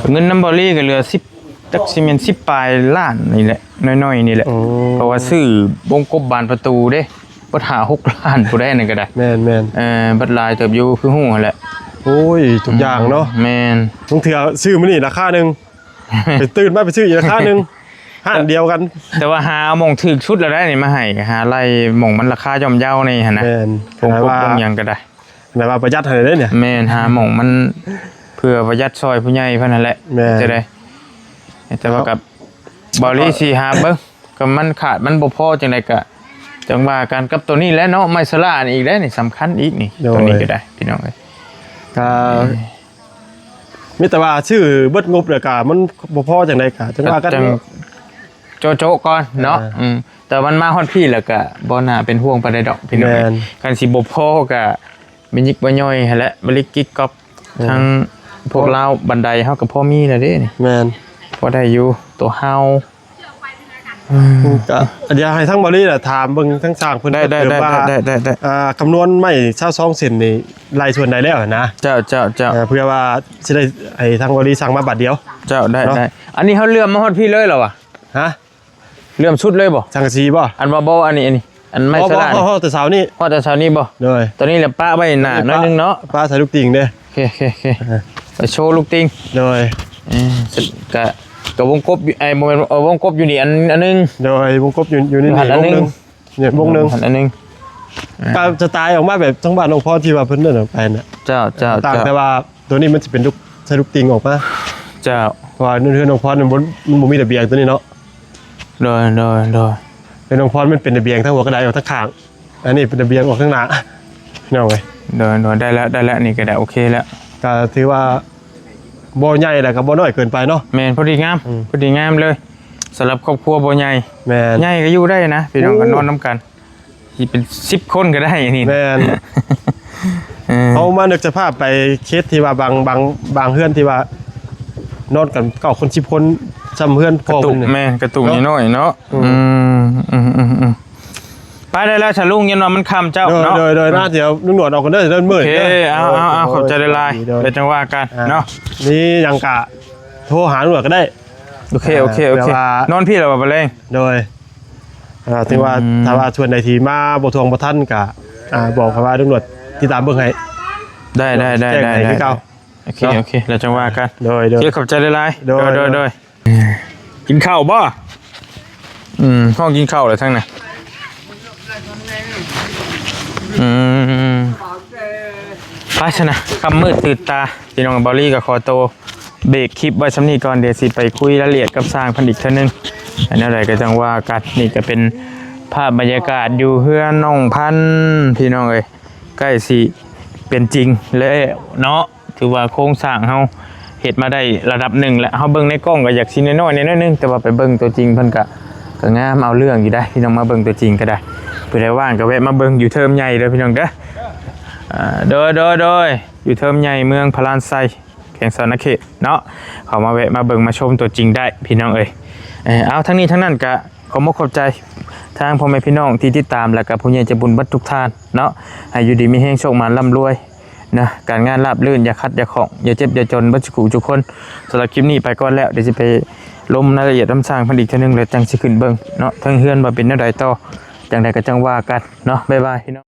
ໆ ເງິນນຳເບົາລີກໍເຫຼືອສິບ ຈັກຊິແມ່ນສິບປາຍລ້ານນີ້ແຫຼະ ໜ້ອຍໆນີ້ແຫຼະ. ໂອ້ ເພາະວ່າຊື້ວົງກົບບານປະຕູເດ້ ເບິດຫ້າຫົກລ້ານພຸ້ນໃດ໋ ອັນນັ້ນກໍໄດ້. ແມ່ນໆ ເອີ ເບິດຫຼາຍເຕີບຢູ່ ຄືຮູ້ຫັ້ນແຫຼະ. ໂອ້ຍ ທຸກຢ່າງເນາະ. ແມ່ນ ບາງເທື່ອຊື້ມື້ນີ້ລາຄາໜຶ່ງ ໄປຕື່ນມາໄປຊື້ອີກລາຄາໜຶ່ງ ຮ້ານດຽວກັນ. ແຕ່ວ່າຫາເອົາໝ່ອງຖືກສຸດແລ້ວໄດ໋ນີ້ມາໃຫ້ ຫາໄລ່ໝ່ອງມັນລາຄາຍ່ອມເຢານີ້ຫັ້ນນະ. ແມ່ນ ວົງກົບ ແບບວ່າ ວົງຫຍັງກໍໄດ້. ແບບວ່າປະຢັດໃຫ້ໄດ້ນີ້. ແມ່ນ ຫາໝ່ອງມັນເພື່ອປະຢັດຊ່ອຍຜູ້ໃຫຍ່ເພິ່ນຫັ້ນແຫຼະ. ແມ່ນ ຈະໄດ້ ແຕ່ວ່າກັບ ເຮົາ ເບົາລີຊິຫາເບິ່ງ ກໍມັນຂາດມັນບໍ່ພໍຈັ່ງໃດກໍ ຈັ່ງວ່າກັນກັບໂຕນີ້ແຫຼະເນາະ. ໄມ້ສະຫຼານີ້ອີກແຫຼະນີ້ ສຳຄັນອີກນີ້. ໂດຍ ໂຕນີ້ກໍໄດ້ພີ່ນ້ອງເອີຍ ກໍ ເອີ ມີແຕ່ວ່າຊື້ເບິດງົບແລ້ວກໍມັນບໍ່ພໍຈັ່ງໃດກໍຈັ່ງວ່າກັນ ກໍຈັ່ງໂຈະໆກ່ອນເນາະ. ເອີ ອືມ ແຕ່ມັນມາຮອດພີ້ແລ້ວກໍບໍ່ໜ້າເປັນຫ່ວງປານໃດດອກພີ່ນ້ອງ. ແມ່ນ ຄັນຊິບໍ່ພໍກໍ ມີຍິກບໍ່ຍ່ອຍຫັ້ນແຫຼະ ບໍ່ລິກກິກກັອກ. ເອີ ທາງພວກລາວບັນໄດເຮົາກໍພໍມີແລ້ວເດ້ນີ້. ແມ່ນ ພໍໄດ້ຢູ່ ໂຕເຮົາ. ອືມ ກໍດຽວໃຫ້ທາງເບົາລີລະຖາມເບິ່ງທາງຊ່າງເພິ່ນ ໄດ້ ເພີ່ມວ່າ ໄດ້ ໄດ້ ໄດ້ ອ່າ ຄຳນວນໄມ້ຊາວສອງເສັ້ນນີ້ໄລ່ສ່ວນໃດແລ້ວນະ. ເຈົ້າ ເຈົ້າ ເຈົ້າ ເອີ ເພື່ອວ່າຊິໄດ້ໃຫ້ທາງເບົາລີສັ່ງມາບາດດຽວ. ເຈົ້າ ໄດ້ ເນາະ ໄດ້. ອັນນີ້ເຮົາເຫຼື້ອມມາຮອດພີ້ເລີຍແລ້ວຫວາ? ຮະ? ເຫຼື້ອມສຸດເລີຍບໍ່? ສັງກະສີບໍ່? ອັນວ່າບໍ່ ອັນນີ້ ອັນນີ້ ອັນໄມ້ ບໍ່ ສະຫຼານີ້ ຮອດແຕ່ເສົານີ້ ຮອດແຕ່ເສົານີ້ບໍ່? ໂດຍ ຕອນນີ້ລະປະໄວ້ໜ້າໜ້ອຍໜຶ່ງເນາະ. ປະໃສ່ລູກຕິ່ງເດ້. ໂອເຄ ໂອເຄ ໂອເຄ ເອີ ໄປໂຊລູກຕິ່ງ. ໂດຍ ເອີ ກະ ກະວົງກົບຢູ່ ເອີ ບໍ່ແມ່ນ ເອີ ວົງກົບຢູ່ນີ້ອັນ ອັນໜຶ່ງ. ໂດຍ ວົງກົບຢູ່ ຢູ່ນີ້ ຢູ່ຫັ້ນອັນໜຶ່ງ ວົງໜຶ່ງ ນີ້ວົງໜຶ່ງ ຢູ່ຫັ້ນອັນໜຶ່ງ. ອ່າ ກໍສະໄຕອອກມາແບບທາງບ້ານນ້ອງພອນທີ່ວ່າເພິ່ນເດີນອອກໄປນະ. ເຈົ້າ ເຈົ້າ ຕ່າງ ເຈົ້າ ແຕ່ວ່າໂຕນີ້ມັນຊິເປັນລູກ ໃສ່ລູກຕິ່ງອອກມາ. ເຈົ້າ ເພາະວ່າເຮືອນ ເຮືອນນ້ອງພອນມັນບໍ່ ມັນບໍ່ມີລະບຽງໂຕນີ້ເນາະ. ໂດຍ ໂດຍ ໂດຍ ເປັນຂອງພອນ ມັນເປັນລະບຽງທາງຫົວກະໄດອອກທາງຂ້າງ ອັນນີ້ເປັນລະບຽງອອກທາງໜ້າ ພີ່ນ້ອງເອີຍ. ໂດຍ ໂດຍ ໄດ້ແລ້ວ ໄດ້ແລ້ວ ນີ້ກໍໄດ້ ໂອເຄແລ້ວ. ກໍຖືວ່າບໍ່ໃຫຍ່ ແລ້ວກໍບໍ່ນ້ອຍເກີນໄປເນາະ. ແມ່ນ ພໍດີງາມ ອືມ ພໍດີງາມເລີຍ ສຳລັບຄອບຄົວບໍ່ໃຫຍ່. ແມ່ນ ໃຫຍ່ກໍຢູ່ໄດ້ນະ ພີ່ນ້ອງ ໂອ້ ກໍນອນນຳກັນ ຊິເປັນສິບຄົນກໍໄດ້ນີ້. ແມ່ນ ເອີ ເຮົາມານຶກສະພາບໄປເຂດທີ່ວ່າບາງ ບາງ ບາງເຮືອນທີ່ວ່ານອນກັນເກົ້າຄົນສິບຄົນ ຊ່ຳເຮືອນພໍ່ເພິ່ນ. ແມ່ນ ກະຕຸກ ເນາະ ນ້ອຍໆເນາະ. ອືມ ອືມ ອືມ ອືມ ອືມ ໄປໄດ້ແລ້ວຊະລຸງ ຢ້ານວ່າມັນຄ່ຳເຈົ້າເນາະ. ໂດຍ ໂດຍ ອືມ ມາດຽວລຸງໜວດອອກກ່ອນເດີ ເດີນມື້. ໂອເຄ ເດີ ເອົາ ເອົາ ເອົາ ໂດຍ ຂອບໃຈຫຼາຍໆ. ໂດຍ ແລ້ວຈັ່ງວ່າກັນເນາະ. ມີຫຍັງກະໂທຫາລຸງໜວດກໍໄດ້. ໂອເຄ ໂອເຄ ໂອເຄ ນອນພີ້ແລ້ວບໍ່ ບາດແລງ? ໂດຍ ອ່າ ຖືວ່າ ອືມ ຖ້າວ່າສ່ວນໃດທີ່ມາບໍ່ທ່ວງບໍ່ທັນກະ ອ່າ ບອກເຂົາວ່າລຸງໜວດຕິດຕາມເບິ່ງໃຫ້. ໄດ້ ໄດ້ ໄດ້ ແຈ້ງໃຫ້ ໄດ້ ຄືເກົ່າ. ໂອເຄ ເນາະ ໂອເຄ ແລ້ວຈັ່ງວ່າກັນ. ໂດຍ ໂດຍ ໂອເຄ ຂອບໃຈຫຼາຍໆ. ໂດຍ ໂດຍ ໂດຍ ໂດຍ ໂດຍ. ກິນເຂົ້າບໍ່? ອືມ ຮ້ອງກິນເຂົ້າແລ້ວທັງນັ້ນ. ອືມ ໄປຊະນະ ຄ່ຳມືດຕື່ນຕາ ພີ່ນ້ອງ. ເບົາລີກໍຂໍໂຕເບຣກຄລິບໄວ້ຊ່ຳນີ້ກ່ອນ ດຽວຊິໄປຄຸຍລາຍລະອຽດກັບຊ່າງເພິ່ນອີກເທື່ອໜຶ່ງ. ແນວໃດກໍຈັ່ງວ່າກັນ. ນີ້ກໍເປັນພາບບັນຍາກາດຢູ່ເຮືອນນ້ອງພັນ ພີ່ນ້ອງເອີຍ ໃກ້ຊິເປັນຈິງແລ້ວເນາະ. ຖືວ່າໂຄງສ້າງເຮົາເຮັດມາໄດ້ລະດັບໜຶ່ງແລ້ວ ເຮົາເບິ່ງໃນກ້ອງກໍຢາກຊິນ້ອຍໆແດ່ໜ້ອຍໜຶ່ງ ແຕ່ວ່າໄປເບິ່ງຕົວຈິງເພິ່ນກະ ກະງາມເອົາເລື່ອງຢູ່ໄດ໋ ພີ່ນ້ອງ. ມາເບິ່ງຕົວຈິງກໍໄດ້ ຜູ້ໃດວ່າງກໍແວະມາເບິ່ງຢູ່ເທີມໃຫຍ່ເດີ ພີ່ນ້ອງເດີ. ອ່າ ໂດຍ ໂດຍ ໂດຍ ຢູ່ເທີມໃຫຍ່ເມືອງພະລານໄຊ ແຂວງສະຫວັນນະເຂດເນາະ ເຂົ້າມາແວະມາເບິ່ງມາຊົມຕົວຈິງໄດ້ ພີ່ນ້ອງເອີຍ. ເອີ ເອົາ ທັງນີ້ທັງນັ້ນກະ ຂໍມຸກຂອບໃຈທາງພໍ່ແມ່ພີ່ນ້ອງທີ່ຕິດຕາມ ແລະກະຜູ້ໃຫຍ່ໃຈບຸນເບິດທຸກທ່ານເນາະ ໃຫ້ຢູ່ດີມີແຮງ ໂຊກໝານ ລ່ຳລວຍນະ ການງານລາບລື່ນ ຢ່າຂັດຢ່າຂ້ອງ ຢ່າເຈັບຢ່າຈົນ ເບິດສູ່ຜູ້ສູ່ຄົນ. ສຳລັບຄລິບນີ້ໄປກ່ອນແລ້ວ ດຽວຊິໄປລົມລາຍລະອຽດນຳຊ່າງເພິ່ນອີກເທື່ອໜຶ່ງ ແລ້ວຈັ່ງຊິຂຶ້ນເບິ່ງເນາະ ທາງເຮືອນວ່າເປັນແນວໃດຕໍ່. ຈັ່ງໃດກໍຈັ່ງວ່າກັນເນາະ ບາຍບາຍ ພີ່ນ້ອງ.